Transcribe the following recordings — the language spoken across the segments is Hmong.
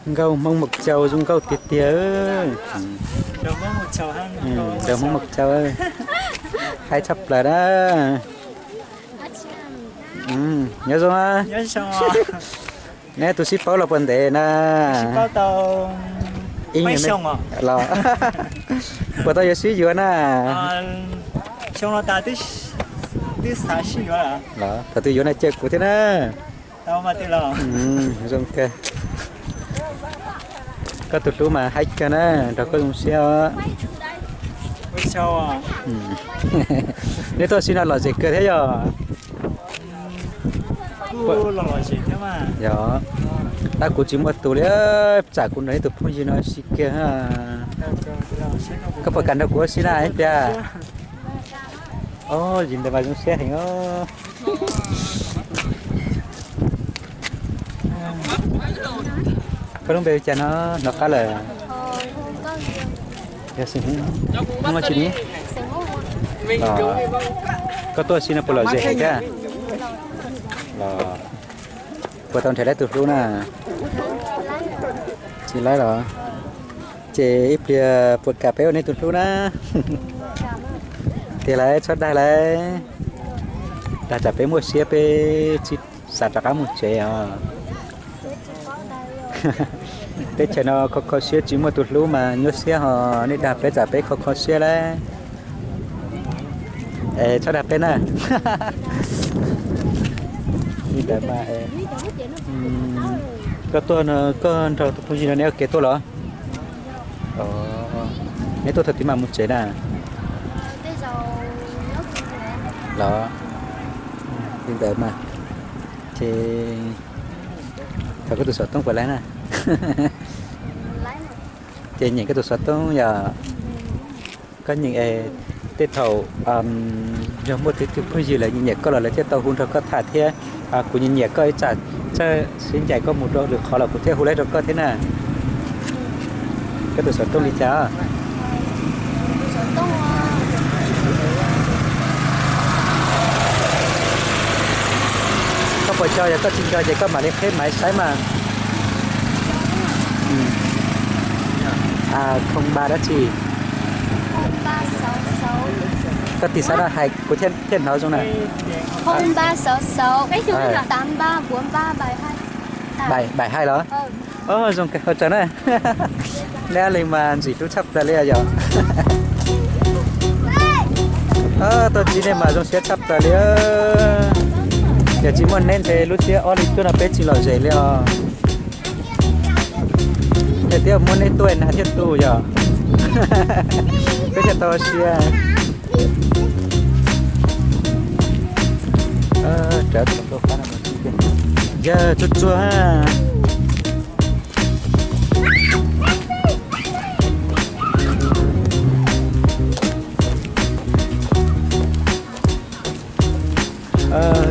Nkauj Hmoob Mộc Châu zoo nkauj tiag tiag. Nkauj Hmoob Mộc Châu, haib tshaj plaws na. Nyob zoo. Neb tus sib paub los puas ntev na? Los puas tau yuav sib yuav na? Los thaum twg yuav na cia kuv thiab na. Zoo kawg. Koj tus hlub mas haib kawg na, nrog koj zoo siab os. Neb tuaj si no lom zem kawg thiab yog? Yog, tab kuv tsis muaj tus li, tsam kuv nrog neb tus phooj ywg no si kiag. Koj puas kam nrog kuv ua si na ib pliag? Yim ntawd mas zoo siab heev os. Koj lub npe li cas no, hnov qab lawm? Yog xeem Hmoob tsi ni? Koj tuaj si no puas lom zem thiab? Los puas tau nrhiav laib tus hlub na? Tsis laib los? Ces ib pliag puas kam peb ua neb tus hlub na? Tiag lauj, txhob dag lauj. Dag tsam peb muaj siab peb tsis xav rov qab mus tsev os. Teb chaws no kho kho siab tsis muaj tus hlub mas nyuaj siab ho, nej dag peb tsam peb kho kho siab lauj. Es txhob dag peb na. Li ntawd mas, koj tuaj no koj nrog tus phooj ywg no neb ua ke tuaj los? Neb tuaj thaum twg mam mus tsev na? Los, li ntawd mas, ces thov koj tus xov tooj puas laib na? Ces nyeem koj tus xov tooj yog koj nyeem es tej thaum yog muaj twb tug phooj ywg lawv nyiam koj los lawv thiaj tau hu nrog koj tham thiab. Kuv nyiam nyiam koj ib tsam txawj sib ncaim koj mus rau lwm qhov los kuv thiaj hu laib rau koj thiab na. Koj tus xov tooj li cas? Koj puas nco? Yog koj tsis nco ces koj mam li qheb maiv saib mas. Không ba dab tsi? Koj tis xav no hais kuv thiaj hnov zoo na. Bảy hai los? Zoo kawg, ua tsaug na. Neb leej mas ntxim hlub tshaj plaws li yog. Tuaj ntsib nej mas zoo siab tshaj plaws li. Yog tsis muaj neb ntshe lub tsiab ob li cuaj no peb tsis lom zem li os. Yog tias muaj neb tuaj nag thiaj tu yog, peb thiaj tau siab. Yog tsuag tsuag.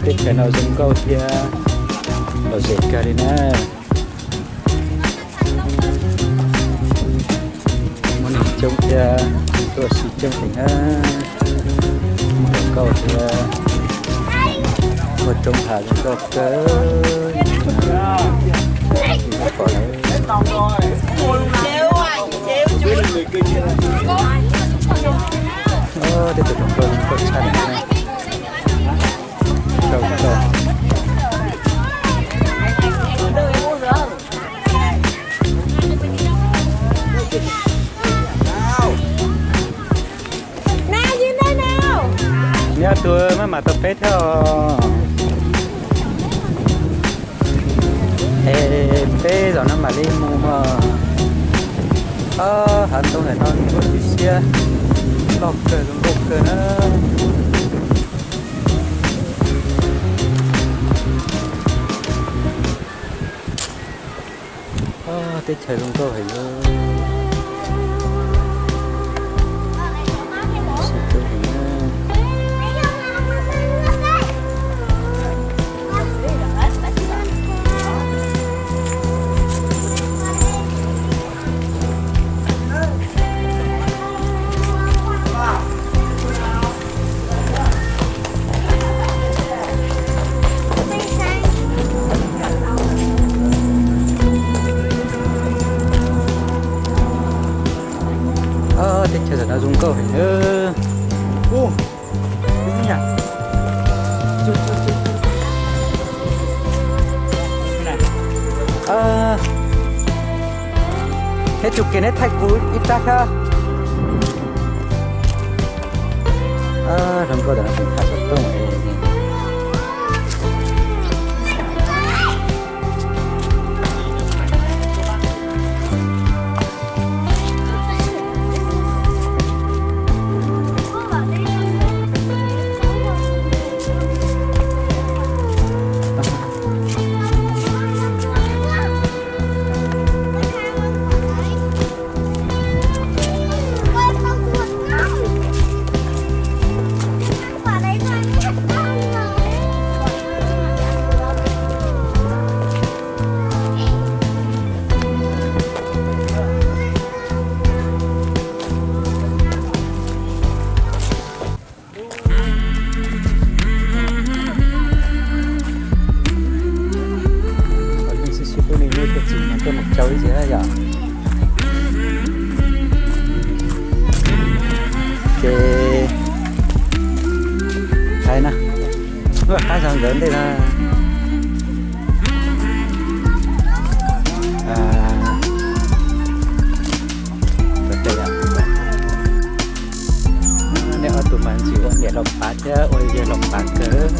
Teb chaws no zoo nkauj thiab lom zem kawg li na. Muaj neeg coob thiab, tuaj si coob heev na. Muaj hluas nkauj thiab, muaj roob hav zoo nkauj kawg. Pom lawm. Tej tus hluas nkauj zoo nkauj tshaj na. Nyob tus maj mam tau peb thiab os. Es peb zaum no mam li mus mog. Ob hav ntoo ntawm no ntuj tib siab, loj kawg zoo nkauj kawg na. Teb chaws zoo nkauj heev. Nkauj heev. Ub, ib txhia. Neb tsum kiag neb thaij kuv ib rab thiab. Hluas nkauj ntawm no tseem tham xov tooj. Ua neej sib sib hlub li nej tuaj txim no tuaj mus tsau ib ntsis yom. Ces qaib na, lub qaib zog nkawd ntej no. Nej ob tug mas ntxim ua niam laus pav thiab ua yawg laus pav kawg.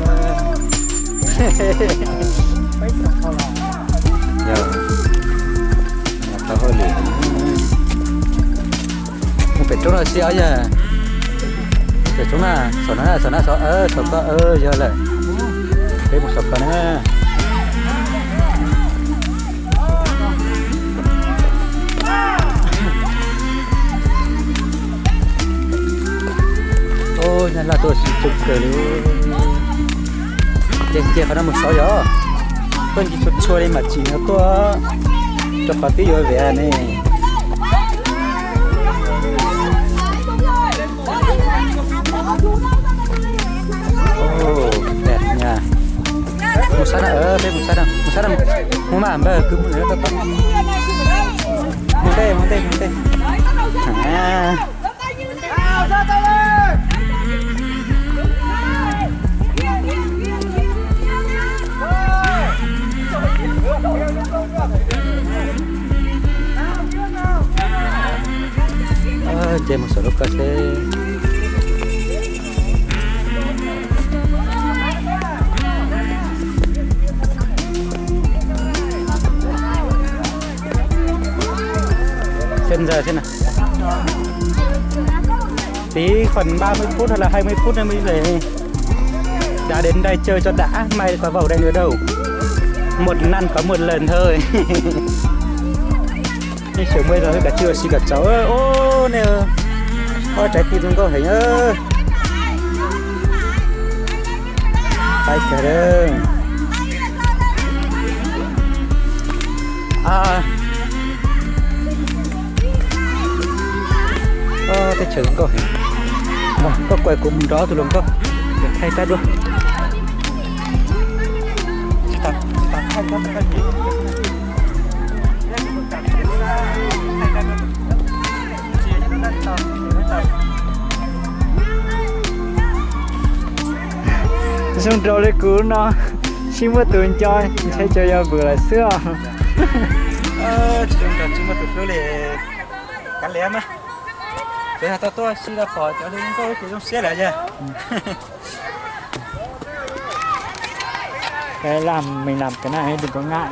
Yog, tau hauj lwm. Mus pem roob no xwb os yog. Pem roob na, saum no na, saum no, saum, saum ko yog lawm. Peb mus saum ko na. Ub, nyab laj tuaj tsis txog kawg li. Ces cia qhov no mus saud yog. Tuaj ncig txhua txhua li mam tsim no tuaj. Rau qhov twb yuav viav ne. Mus sab na, peb mus sab na, mus sab na, mus mas npawg kwv mus. Mus ntej, mus ntej, mus ntej. Ces mus saum lub ko seb. Xem giờ xem nào. Tí khoảng ba mươi phút hoặc là hai mươi phút nữa mới về. Đã đến đây chơi cho đã, mai có vào đây nữa đâu. Một năm có một lần thôi. Nej xyov muaj ib zaug wb kav tsij ua si kom txaus. Ub, nej, ob tsav tis zoo nkauj heev. Qaib kawg. Teb chaws zoo nkauj heev. Koj kuaj kuv mus nrog ob tug hluas nkauj thaij tag dua. Zoo nraug li kuv no, tsis muaj tus nco, ntshai tsam yog vwm lawm xwb os. Tsis zoo nraug tsis muaj tus hlub li, kav liam mas. Tsuas yog tau tuaj si rau pom cov hluas nkauj ces zoo siab lawm yog. Cái làm mình làm cái này đừng có ngại.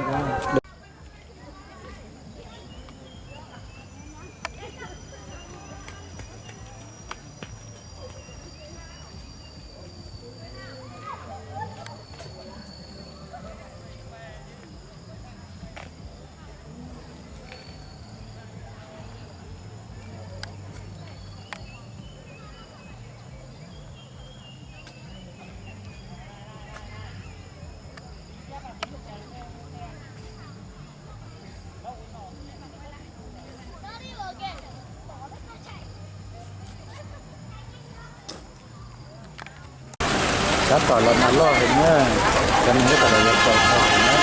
Tab tom los mas loj heev na, cov neeg tab tom los yuav tau tau heev na.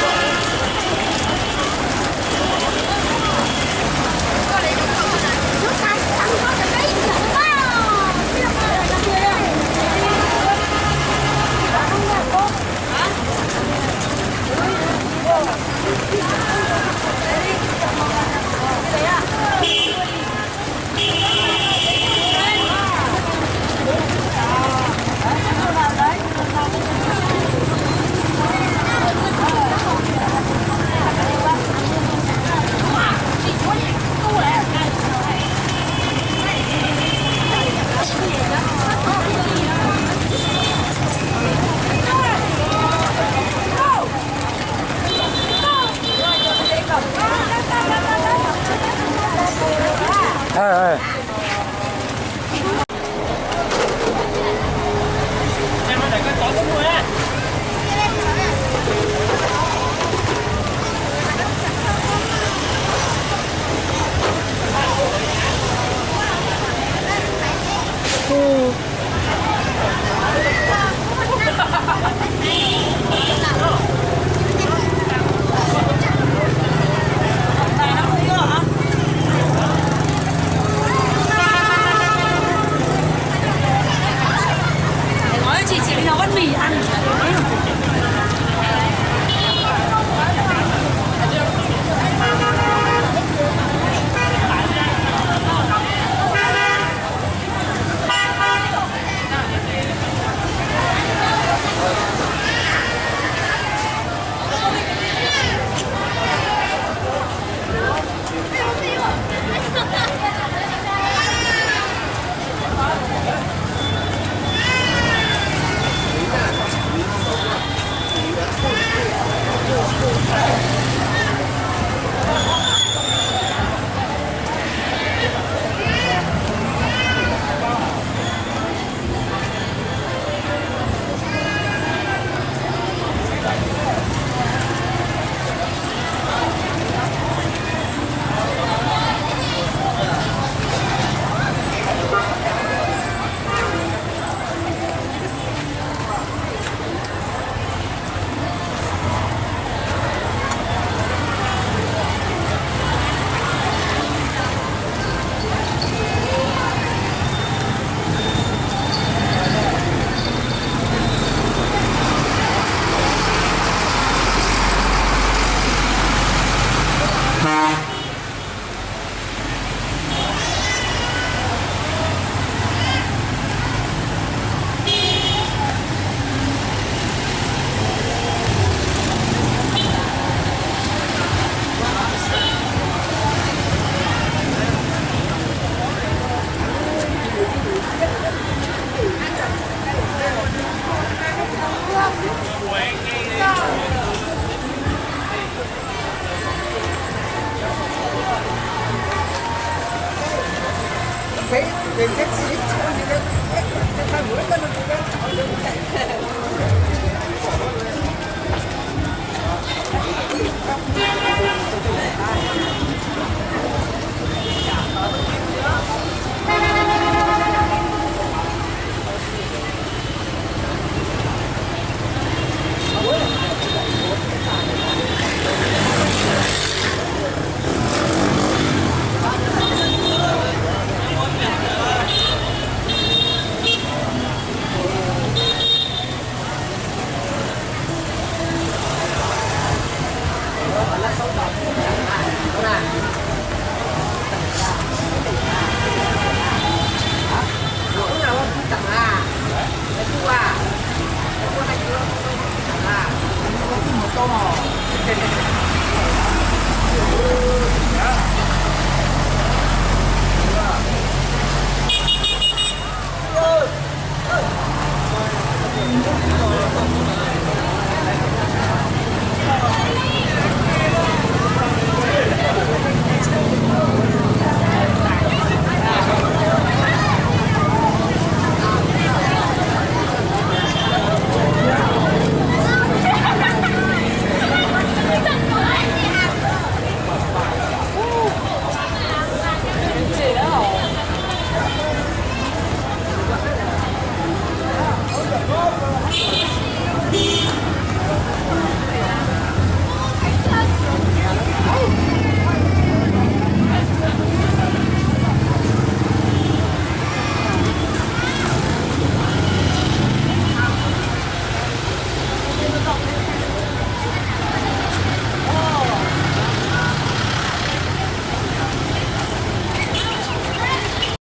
Để gói cho chị, chị đi nấu bát mì ăn.